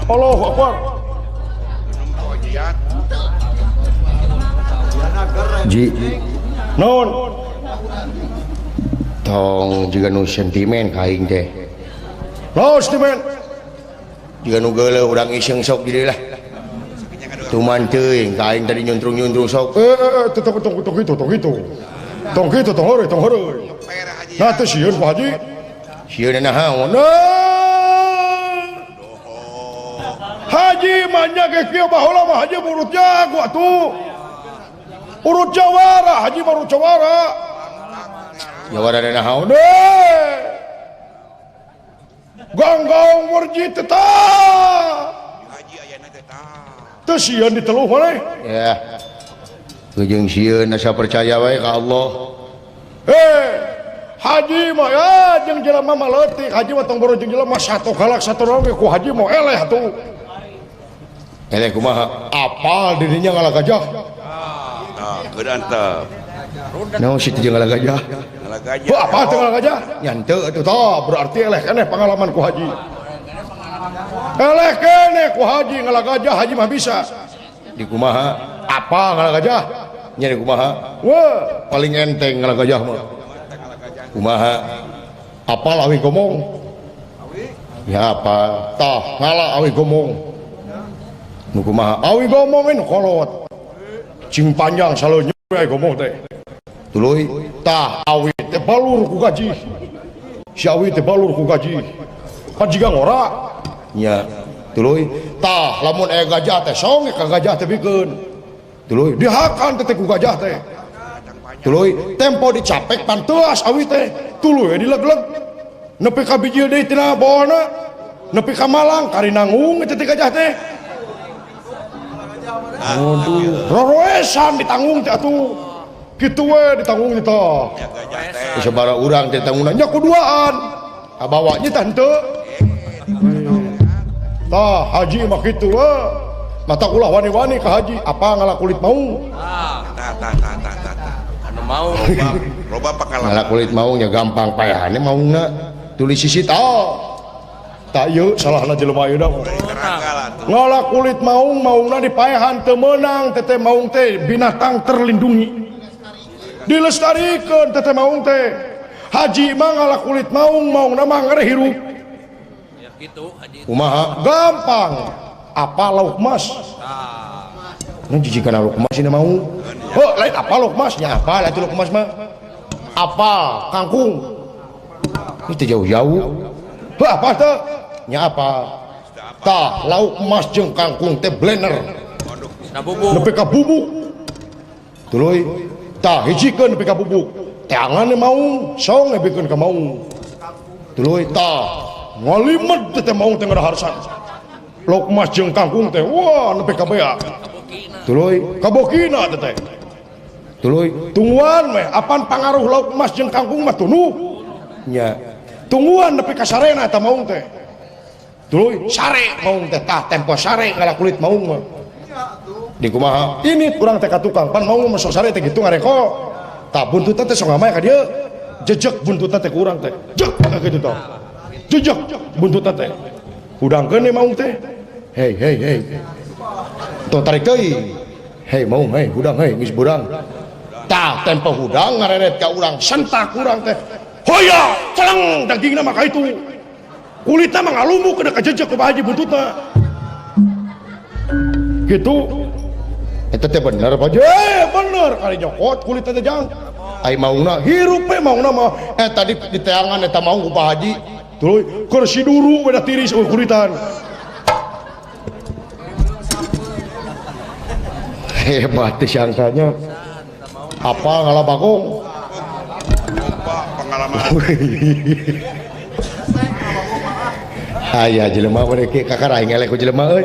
Allahu Akbar. Ji Naon? Tong jiga nu sentimen ka aing teh. Naon sentimen? Jiga nu geuleuh urang iseng sok di dieu lah. Tuman teuing ka aing tadi nyuntrung-nyuntrung sok. Tong tong tong kitu, tong kitu. Tong kitu, tong heureuy, tong heureuy. Nah teu sieun Pak Haji. Sieun naon? Haji mah nya ge kieu baheula mah Haji urut jago atuh. Urut jawara, Haji mah urut jawara. Jawara naon? Gonggong warji tetap. Haji ayana tetap. Teu sieun diteluh maneh. Ya. Jeung sieun asa percaya wae ka Allah. Haji mah ya jeung jelema mah leutik, haji mah tong boro jeung jelema satu galak satu naon ge ku haji mah eleh atuh. Eleh kumaha? Apal dirinya ngalah gajah. Tah, geus teh. Naon sih teh ngalah gajah? Ngalah gajah. Heuh, apa teh ngalah gajah? Nya henteu atuh. Tah, berarti eleh keneh pengalaman ku haji. Eleh keneh ku haji ngalah gajah, haji mah bisa. Di kumaha? Apa ngalah gajah? Nya di kumaha? Wah, paling enteng ngalah gajah mah. Kumaha? Apal awi gomong? Ya apa? Tah, ngalah awi gomong. Nu kumaha? Awi gomong ini kolot. Cing panjang saleunyeun we gomong teh. Tuluy tah awi teh balur ku gaji. Si awi teh balur ku gaji. Pan jiga ngora. Nya. Tuluy tah lamun aya gajah teh song ka gajah teh bikeun. Tuluy dihakan teh ku gajah teh. Tuluy tempo dicapek panteas awi teh. Tuluy dilegleg. Nepi ka bijil deui tina bawana. Nepi ka Malang kari nanggung eta teh gajah teh. Aduh, roroesan ditanggung teh atuh. Kitu we ditanggung teh tah. Sabaraha urang teh tanggungna nya kuduaan. Kabawa nya tah henteu. Tah haji mah kitu we. Mata ulah wani-wani ka haji, apa ngalah kulit maung? Tah tah tah tah tah. Anu maung loba pengalaman. Ngalah kulit maung nya gampang paehane maungna. Tulis sisi tah. Tak ieu salahna jelema ieu dah. Ngalah kulit maung, maungna dipaehan teu meunang, teteh maung teh binatang terlindungi. Dilestarikeun teteh maung teh. Haji mah ngalah kulit maung, maungna mah ngere hirup. Ya kitu haji. Kumaha? Gampang. Apa lauk mas? Nu jijikan lauk mas ini maung. Heuh, lain apa lauk mas? Nya apa lah lauk mas mah? Apa kangkung? Ini teh jauh-jauh. Heuh, apa teh? Nya apa? Tah lauk emas jeung kangkung teh blender. Ka bubuk. Nepi ka bubuk. Tuluy tah hijikeun nepi ka bubuk. Teangan maung, song nepikeun ka maung. Tuluy tah ngalimet teh maung teh ngadaharsan. Lauk emas jeung kangkung teh wah nepi ka bea. Tuluy kabokina teh teh. Tuluy tungguan we apan pangaruh lauk emas jeung kangkung mah tunuh. Nya tungguan nepi ka sarena eta maung teh. Tuluy sare maung teh tah tempo sare ngalah kulit maung mah. Di kumaha? Ini kurang teh ka tukang pan maung mah sok sare teh kitu ngareko. Tah buntutna teh sok ngamaya ka dieu. Jejek buntutna teh kurang teh. Jek ka kitu tah. Jejek buntutna teh. Hudangkeun maung teh. Hei hei hei. Tong tarik teuing. Hei maung hei hudang hei geus burang. Tah tempo hudang ngareret ka urang sentak urang teh. Hoya celeng dagingna mah ka itu. Kulitna mah ngalumuk kena kajejek ku Pak Haji buntutna. Gitu. Eta teh bener Pak Haji. Bener kali nyokot kulitna teh jang. Ai maungna hirup we maungna mah. Tadi di teangan eta maung ku Pak Haji. Tuluy kursi duru we da tiris eueuh kulitan. Hebat teh sangkanya. Apa ngalah bagong? Pengalaman. Aya jelema mah kieu kakara aing eleh ku jelema euy.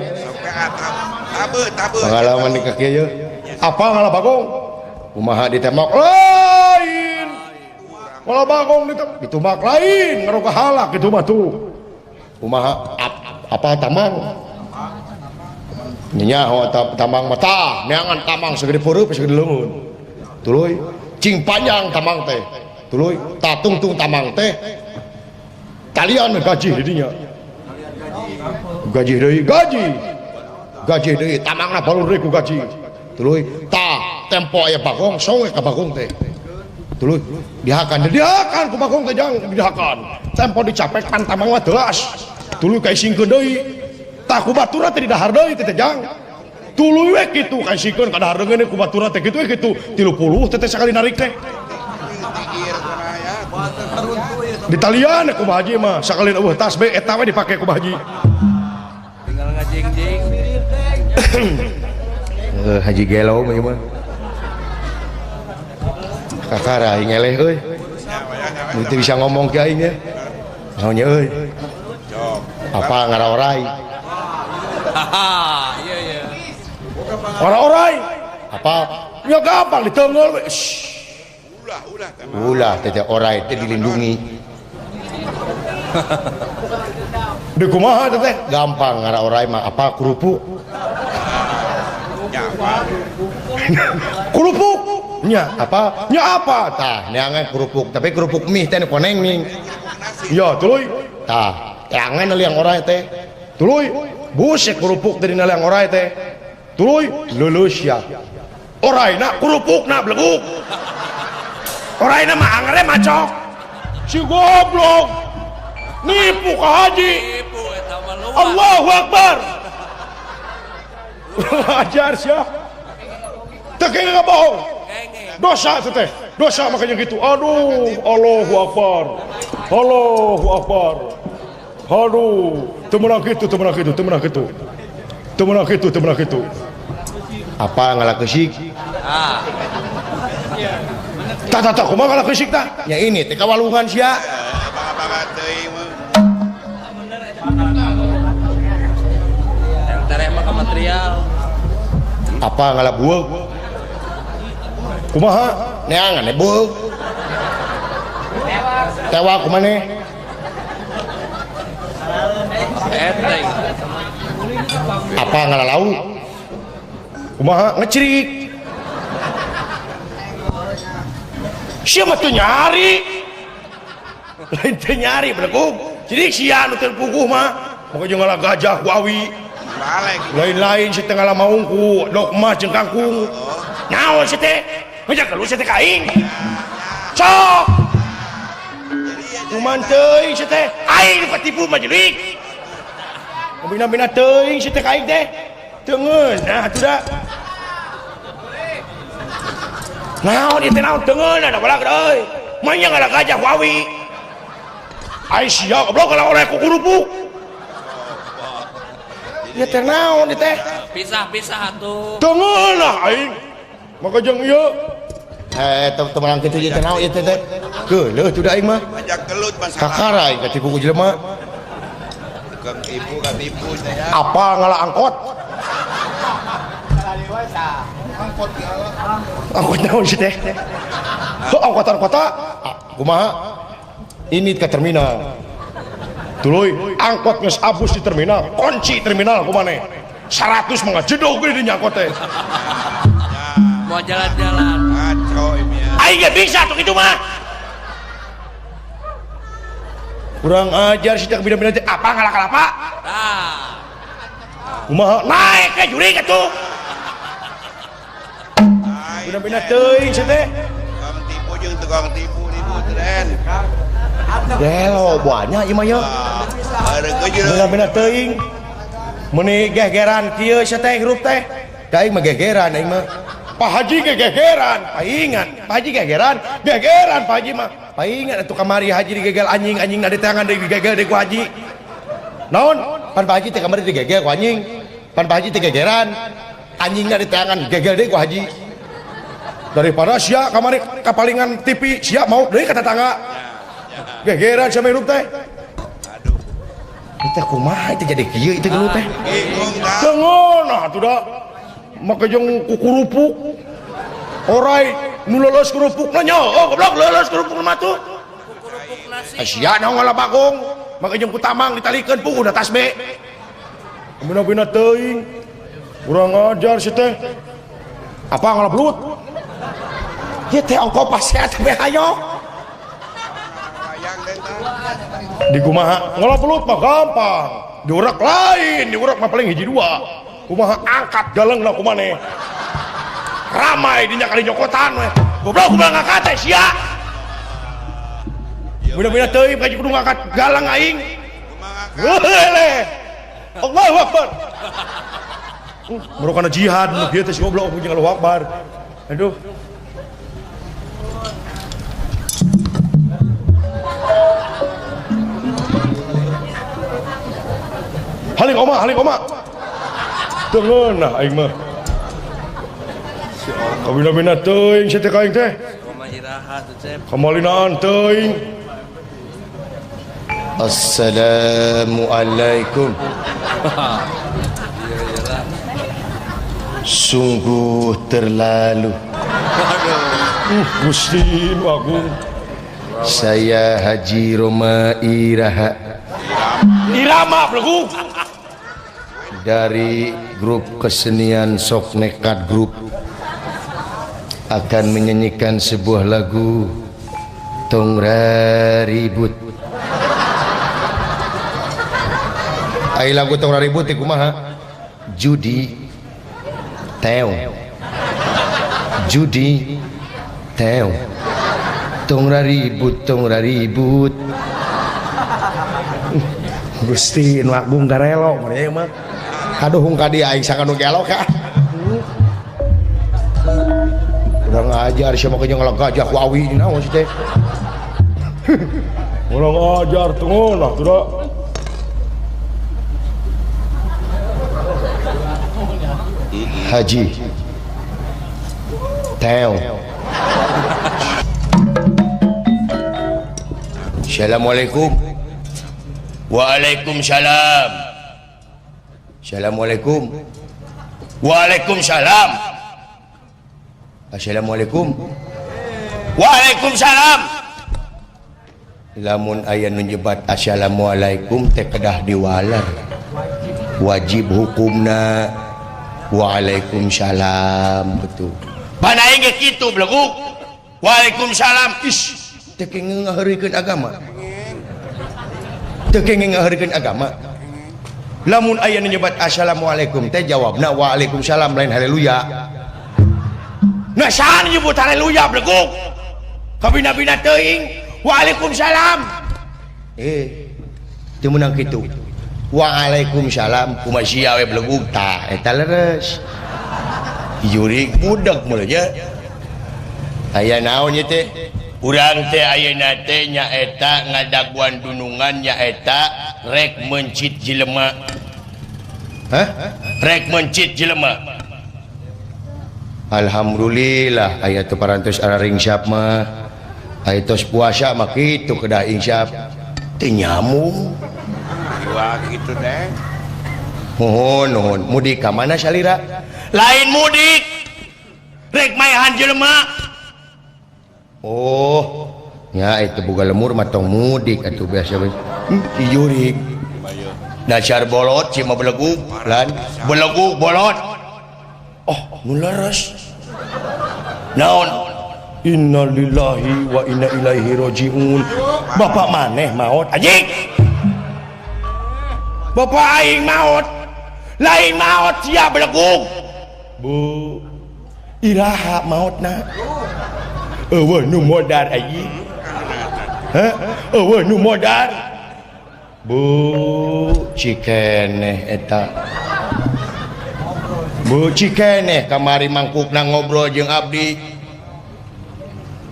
Pengalaman di kaki ieu. Apa ngalah bagong? Kumaha ditembak? Lain. Ngalah bagong ditumbak lain, ngaroga halak kitu mah tuh. Kumaha? Apa tamang? Nyaho tamang mah tah, neangan tamang segede peureub segede leungeun. Tuluy cing panjang tamang teh. Tuluy tatungtung tamang teh. Talian gaji di dinya. Gaji deui, gaji. Gaji deui, tamangna balur deui ku gaji. Tuluy tah tempo aya bagong song ka bagong teh. Tuluy dihakan, dihakan ku bagong teh jang dihakan. Tempo dicapek pan tamang mah teuas. Tuluy kaisingkeun deui. Tah ku baturna teh didahar deui teh jang. Tuluy we kitu kaisingkeun ka dahar deui ku baturna teh kitu we kitu. 30 teh sakali narik teh. Ditalian ku Haji mah sakali eueuh tas be eta we dipake ku Haji. Tinggal ngajing-jing. Haji gelo mah ieu mah. Kakara aing eleh euy. Teu bisa ngomong ke aing nya. Naon nya euy. Apa ngaraorai? Haha, iya iya. Ngaraorai. Apa? Ya gampang ditenggel we. Ulah ulah teh orai teh dilindungi. Di kumaha teh? Gampang ngaraorai mah apa kerupuk. Kerupuk nya apa? Nya apa? Tah neangan kerupuk, tapi kerupuk mie teh koneng ning. Ya tuluy. Tah, teangan liang orai teh. Tuluy, buset kerupuk dari liang orai teh. Tuluy, lulus ya. Oraina kerupukna beleguk. Oraina mah angere macok. Si goblok. Nipu ka haji. Nipu eta mah luar. Allahu Akbar. Ajar sia. Teu kenging bohong. Dosa teh. Dosa makanya gitu. Aduh, Allahu Akbar. Allahu Akbar. Aduh, teu meunang kitu, teu meunang kitu, teu meunang kitu. Teu meunang kitu, teu meunang kitu. Apa ngalah keusik? Ah. Tah tah tah kumaha ngalah keusik tah? Ya ini teh kawalungan sia. Bangga-bangga teuing mah. Yang tereh mah ka material. Apa ngalah bueuk? Kumaha? Neangan we bueuk. Tewak kumaneh? Enteng. Apa ngalah lauk? Kumaha? Ngecerik. Sia mah teu nyari. Lain teu nyari belegug. Jadi sia nu teu puguh mah. Maka jeung ngalah gajah ku awi. Lain-lain si teh ngalah maung ku dogma jeung kangkung. Naon si teh? Ngajak gelut si teh ka aing. Sok. Kuman teuing si teh? Aing nu katipu mah jelik. Bina-bina teuing si teh ka aing teh. Teu ngeunah atuh da. Naon ieu teh naon teu ngeunah da balag euy. Manya ngalah gajah ku awi. Ai sia goblok ngalah oleh ku kerupuk. Ieu teh naon ieu teh? Pisah-pisah atuh. Teu ngeunah aing. Maka jeung ieu teu meunang kitu ieu teh naon ieu teh teh. Geuleuh tuh da aing mah. Ngajak gelut masalah. Kakara aing katipu ku jelema. Tukang tipu katipu teh ya. Apa ngalah angkot? Angkot naon sih teh? Heuh angkotan kota? Kumaha? Ini ke terminal. Tuluy angkot geus abus di terminal, kunci terminal kumaneh. 100 mah ngajedog geuning di angkot teh. Mau jalan-jalan. Ngaco ini ya. Aing ge bisa tuh kitu mah. Kurang ajar sih teh bina-bina teh apa ngalah kalapa? Tah. Kumaha? Naik ke jurig atuh. Bina-bina teuing sih teh. Tukang tipu jeung tukang tipu tipu teh. Gelo banyak ieu mah ye. Bina-bina teuing. Meuni gegeran kieu sia teh hirup teh. Da aing mah gegeran aing mah. Pak Haji ge gegeran, paingan. Pak Haji gegeran, gegeran Pak Haji mah. Paingan atuh kamari haji digegel anjing, anjing na di tangan digegel deui ku haji. Naon? Pan Pak Haji teh kamari digegel ku anjing. Pan Pak Haji teh gegeran. Anjingna di tangan gegel deui ku haji. Daripada sia kamari kapalingan TV, sia maut deui ka tetangga. Gegeran sia hirup teh. Aduh. Teh kumaha teh jadi kieu itu gelut teh. Bingung tah. Teu ngeunah atuh da. Make jeung kukurupuk. Orai nu leuleus kerupukna nya, oh goblok leuleus kerupukna mah tuh. Kerupuk nasi. Sia naon ngalah bagong. Make jeung ku tamang ditalikeun puguh da tas be. Bina-bina teuing. Kurang ajar si teh. Apa ngalah belut? Ieu teh ongko paseat teh hayo. Di kumaha? Ngalah belut mah gampang. Diurak lain, diurak mah paling hiji dua. Kumaha angkat galengna ku maneh. Ramai dinya kali nyokotan we. Goblok kumaha ngangkat teh sia. Bina-bina teuing kaji kudu ngangkat galang aing. Lele. Allahu Akbar. Merokana jihad nu kieu teh si goblok jeung Allahu Akbar. Aduh. Haling oma, haling oma. Teu ngeunah aing mah. Kabina-bina teuing sia teh ka aing teh. Oma iraha tuh Cep. Kamalinaan teuing. Assalamualaikum. Sungguh terlalu. Gusti nu agung. Saya Haji Roma Iraha. Irama belegu. Dari grup kesenian Sok Nekat Group akan menyanyikan sebuah lagu Tong Raribut. Ai lagu Tong Raribut teh kumaha? Judi teong. Judi teong. Tong raribut, tong raribut. Gusti nu agung garelo mah mah. Kaduhung ka dieu aing sakanu gelo ka. Urang ajar sia mah jeung ngalagajah ku awi naon sih teh. Urang ajar teu ngeunah tuh da. Haji Teo. Assalamualaikum. Waalaikumsalam. Assalamualaikum. Waalaikumsalam. Assalamualaikum. Waalaikumsalam. Lamun aya nu nyebat assalamualaikum teh kedah diwaler. Wajib hukumna. Waalaikumsalam betul. Pan aing ge kitu beleguk. Waalaikumsalam. Is teu kenging ngaheurikeun agama. Teu kenging ngaheurikeun agama. Lamun aya nu nyebat assalamualaikum teh jawabna waalaikumsalam lain haleluya. Nah saha nu nyebut haleluya beleguk? Kabina-bina teuing waalaikumsalam. Teu meunang kitu. Waalaikumsalam kumaha sia we belegug tah eta leres. Jurig budak mulanya. Aya naon ieu teh? Urang teh ayeuna teh nyaeta ngadaguan dunungan nyaeta rek mencit jelema. Hah? Rek mencit jelema. Alhamdulillah aya teu parantos araringsap mah. Aya tos puasa mah kitu kedah insap. Teu nyamung. Wah gitu deh. Nuhun nuhun. Mudik ka mana salira? Lain mudik. Rek maehan jelema. Oh, nya itu boga lemur mah tong mudik atuh biasa we. Jurig. Dasar bolot si mah belegug lan belegug bolot. Oh, nu leres. Naon? Innalillahi wa inna ilaihi rajiun. Bapak maneh maot anjing. Bapak aing maot. Lain maot sia belegug. Bu. Iraha maotna. Eueuh nu modar anjing. Hah? Eueuh nu modar. Bu, cikeneh eta. Bu cikeneh kamari mangkukna ngobrol jeung abdi.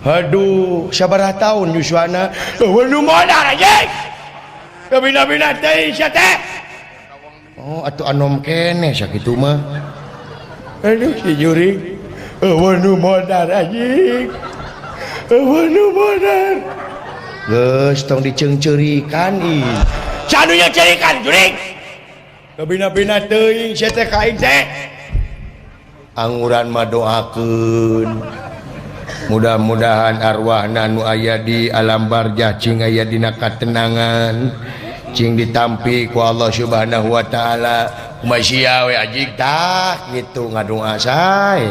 Aduh, sabaraha taun yuswana? Eueuh nu modar anjing. Kabina-bina teh sia teh. Oh, atuh anom keneh sakitu mah. Aduh si jurig. Eueuh nu modar anjing. Eueuh nu modar. Geus tong diceungceurikan ih. Saha nu nyeungceurikan jurig? Kabina-bina teuing sia teh ka aing teh. Anguran mah doakeun. Mudah-mudahan arwahna nu aya di alam barjah cing aya dina katenangan, cing ditampi ku Allah Subhanahu wa taala. Kumaha sia we anjing tah kitu ngadoa sae.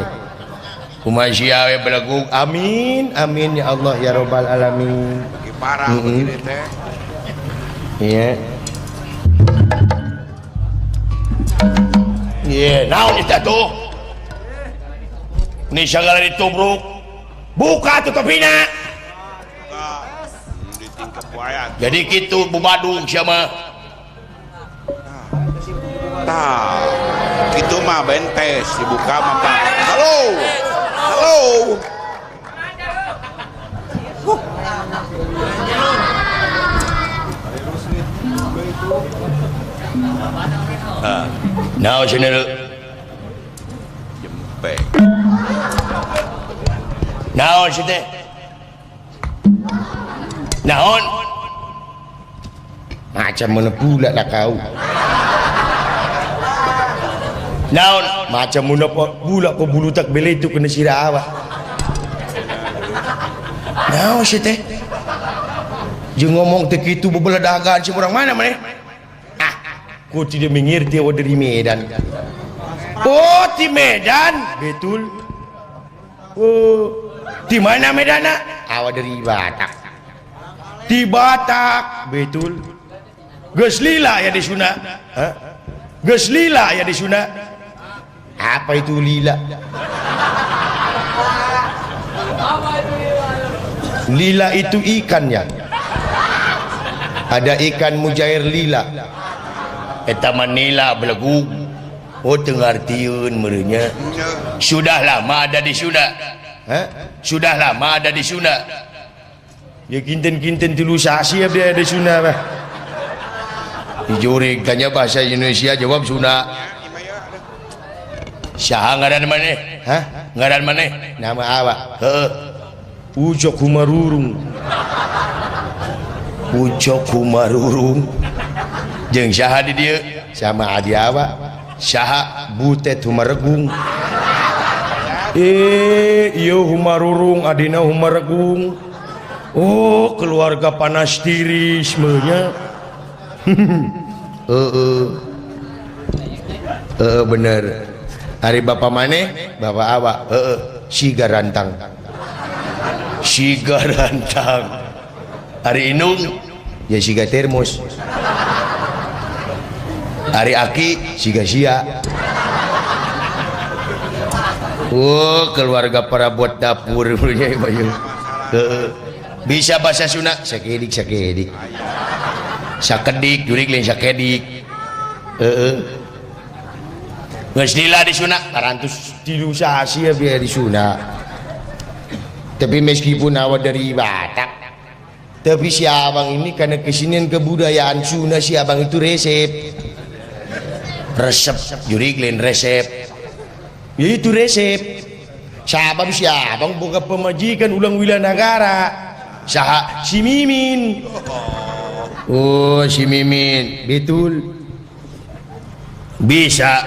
Kumaha sia we belegug amin amin ya Allah ya rabbal alamin. Bagi parah begini teh. Iya. Ye, naon eta tuh? Ni sagala ditubruk. Buka tuh topina. Jadi kitu bubadung sia mah. Tah, kitu mah bentes dibuka mah Pak. Halo. Halo. Naon cenah? Jempe. Naon sih teh? Naon? Macam mana pula lah kau. Naon? Macam mana pula kau bulu tak bele itu kena sirah awak. Naon sih teh? Jeung ngomong teh kitu bebeledagan si orang mana maneh? Ah, ku tidak mengerti awak dari Medan. Oh, di Medan. Betul. Oh, di mana Medana? Awak dari Batak. Di Batak, betul. Geus lila ya di Sunda. Hah? Geus lila ya di Sunda. Apa itu lila? Lila itu ikan ya. Ada ikan mujair lila. Eta mah nila belegug. Oh, teu ngartieun meureunnya. Sudah lama ada di Sunda. Hah? Sudah lama ada di Sunda. Ya kinten-kinten tilu sasi abdi ada di Sunda bah. Dijurig tanya bahasa Indonesia jawab Sunda. Saha ngaran maneh? Hah? Ngaran maneh? Nama awak. Heeh. Ucok Humarurung. Ucok Humarurung. Jeung saha di dieu? Sama adi awak. Saha Butet Humaregung. Ieu Humarurung adina Humaregung. Oh, keluarga panas tiris meunya. Heeh. Heeh bener. Ari bapa maneh? Bapa awak. Heeh, siga rantang. Siga rantang. Ari indung? Ya siga termos. Ari aki siga sia. Oh, keluarga perabot dapur punya. Bisa bahasa Sunda? Sakedik sakedik. Sakedik jurig lain sakedik. Heeh. Geus lila di Sunda, parantos tilu sasi abdi di Sunda. Tapi meskipun awak dari Batak, tapi si abang ini karena kesinian kebudayaan Sunda, si abang itu resep. Resep jurig lain resep. Ya itu resep. Sabab si abang boga pemajikan ulang wilanagara. Saha si Mimin. Oh, si Mimin, betul. Bisa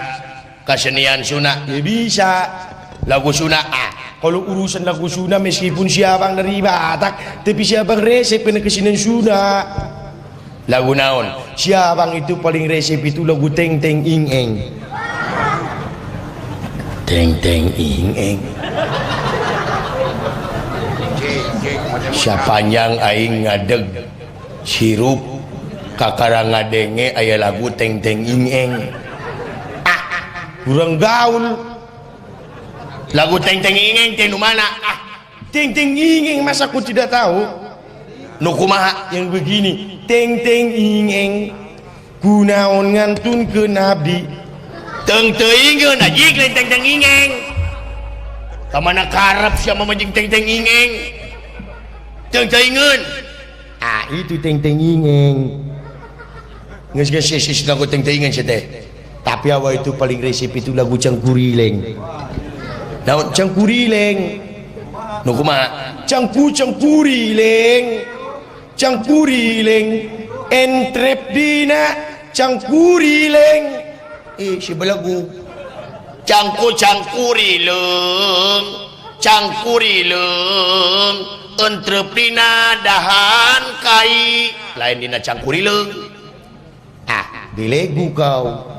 kesenian Sunda, ya bisa. Lagu Sunda, ah, kalau urusan lagu Sunda meskipun si abang dari Batak, tapi si abang resep kena kesenian Sunda. Lagu naon? Si abang itu paling resep itu lagu Teng Teng Ing Eng. Teng Teng Ing Eng. Sapanjang aing ngadeg sirup kakara ngadenge aya lagu Teng Teng Ing Eng. Ah, kurang gaul. Lagu Teng Teng Ing Eng teh nu mana? Ah, Teng Teng Ing Eng masa aku tidak tahu? Nu kumaha? Yang begini, Teng Teng Ing Eng kunaon ngantun ke abdi. Teng teuingeun anjing lain Teng Teng Ing Eng. Ka mana karep sia mah jeung Teng Teng Ing Eng. Teng teuingeun. Ah, itu Teng Teng Ing Eng. Geus geus geus lagu Teng Teng Ing Eng teh. Tapi awak itu paling resep itu lagu Cangkurileng. Naon Cangkurileng? Nu kumaha? Cangku cangkurileng. Cangkurileng entrep dina cangkurileng. Si belagu. Cangku cangkurileng, cangkurileng entrep dina dahan kai. Lain dina cangkurileng. Ah, belegu kau.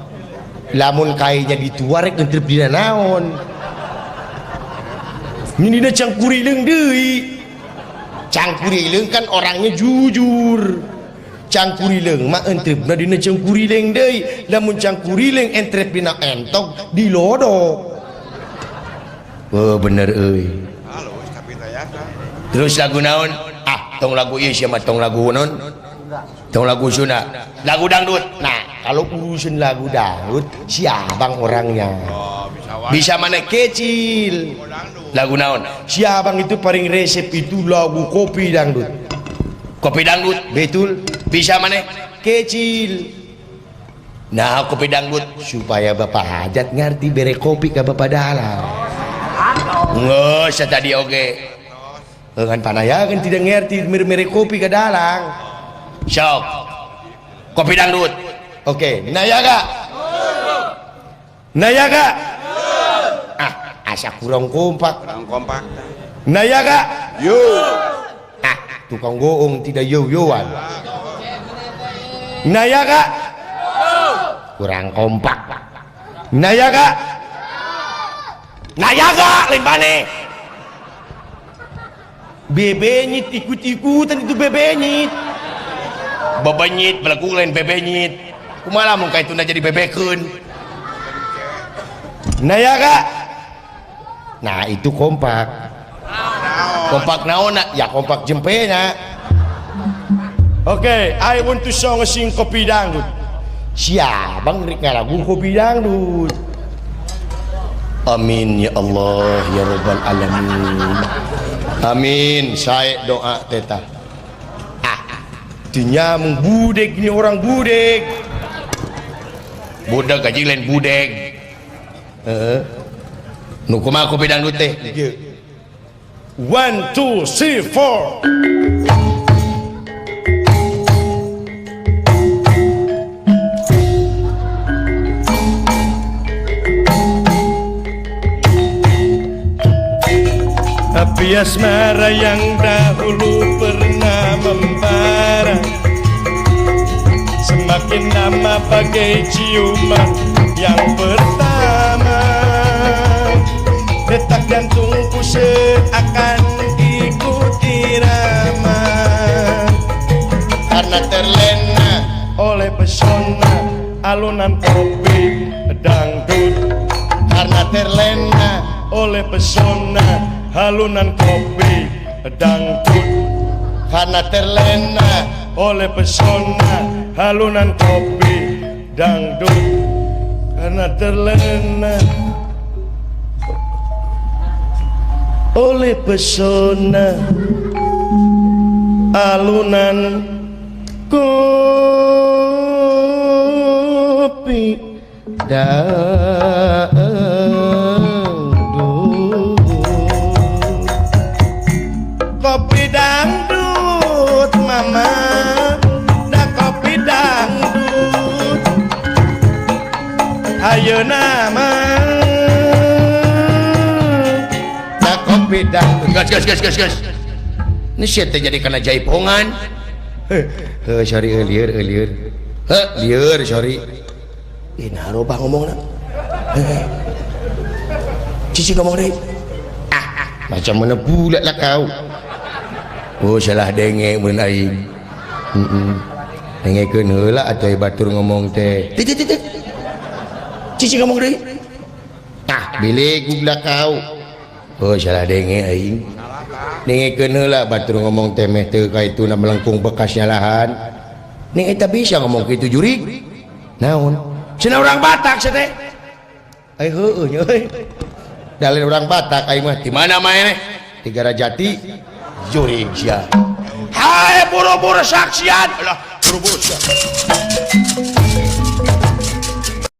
Lamun kainya dituarek entrep dina naon? Ini dina cangkurileng deui. Cangkurileng kan orangnya jujur. Cangkurileung mah entrepna dina cangkurileung deui. Lamun cangkurileung entrep dina entog dilodok. Oh bener euy. Terus lagu naon? Ah, tong lagu ieu sia mah tong lagu naon? Tong lagu Sunda. Lagu dangdut. Nah, kalau urusan lagu dangdut si abang orangnya. Bisa mana kecil. Lagu naon? Si abang itu paling resep itu lagu kopi dangdut. Kopi dangdut, betul. Bisa mana? Kecil. Nah, kopi dangdut supaya bapak hajat ngerti bere kopi ke bapak dalam. Nggak, saya tadi oke. Dengan panayakan tidak ngerti mere-mere kopi ke dalang. Sok. Kopi dangdut. Oke, nayaga. Nayaga. Ah, asa kurang kompak. Kurang kompak. Nayaga. Yo. Ah, tukang goong tidak yo-yoan. Nayaga. Kurang kompak. Nayaga. Nayaga lain bane. Bebenyit ikut-ikutan itu bebenyit. Bebenyit belaku lain bebenyit. Kumaha mun ka itu jadi bebekeun. Nayaga. Nah, itu kompak. Kompak naon? Ya kompak jempena. Oke, I want to song sing kopi dangdut. Siapa rek ngalagu kopi dangdut? Amin ya Allah ya Rabbal alamin. Amin, saya doa teta. Ah, dinyamung budek ini orang budek. Budek aja lain budek. Heeh. Nu kumaha kopi dangdut teh? 1 2 3 4. Api asmara yang dahulu pernah membara, semakin lama bagai ciuman yang pertama. Detak jantungku seakan ikut irama, karena terlena oleh pesona alunan kopi dangdut. Karena terlena oleh pesona halunan kopi dangdut. Karena terlena oleh pesona halunan kopi dangdut. Karena terlena oleh pesona alunan kopi dangdut. Kopi dangdut mama, dah kopi dangdut. Ayo nama dah kopi dangdut. Gas gas gas gas gas. Ini siapa jadi kena jaipongan? Heh, sorry lieur lieur. Heh, lieur sorry. Ih, nah robah ngomongna. Cici ngomong deh. Ah, macam mana pula lah kau. Oh salah denge mun aing. Heeh. Dengekeun heula atuh batur ngomong teh. Titik titik. Cici ngomong deui. Ah, bilik gugla kau. Oh salah denge aing. Dengekeun heula batur ngomong teh meh teu ka ituna melengkung bekas nyalahan. Ning eta bisa ngomong kitu jurig. Naon? Cenah urang Batak sia teh. Ai heueuh nya euy. Dalil urang Batak aing mah di mana maneh? Di Garajati. Jurig sia. Hai buru-buru saksian. Lah, buru-buru sia.